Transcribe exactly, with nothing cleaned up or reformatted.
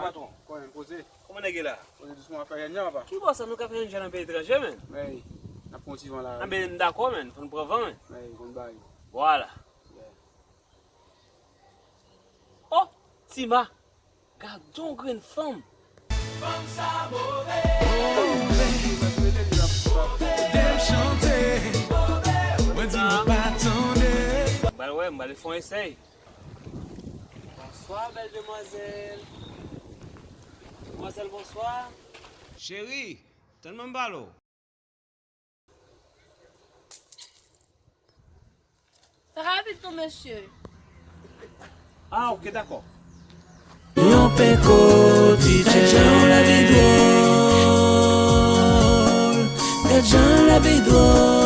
Patwon. Kòman, poze? Kòman nèg ye la? Poze dousman, ap fè jènjan, papa. Ki bò sa nou ka fè jènjan nan peyi etranje, menn? Mèy, n ap pran ti van la. Anben, n dakò, menn. Fò n pran van, menn. Mèy, konn bay. Vwala. Yeah. Oh, Tima, gad yon grenn fanm. Fanm sa move. Lè m chante, mwen di mwen pa tande. M pral wè, m pral fè yon esèy. Bonswa, bèl demwazèl. Demwazèl, bonswa. Cheri, tann mwen m pale w. Fè rapid non, mesye. Ah, ok, dakò. Yon peko ti tchètchè, yon lavi dwòl. Gad jan lavi dwòl.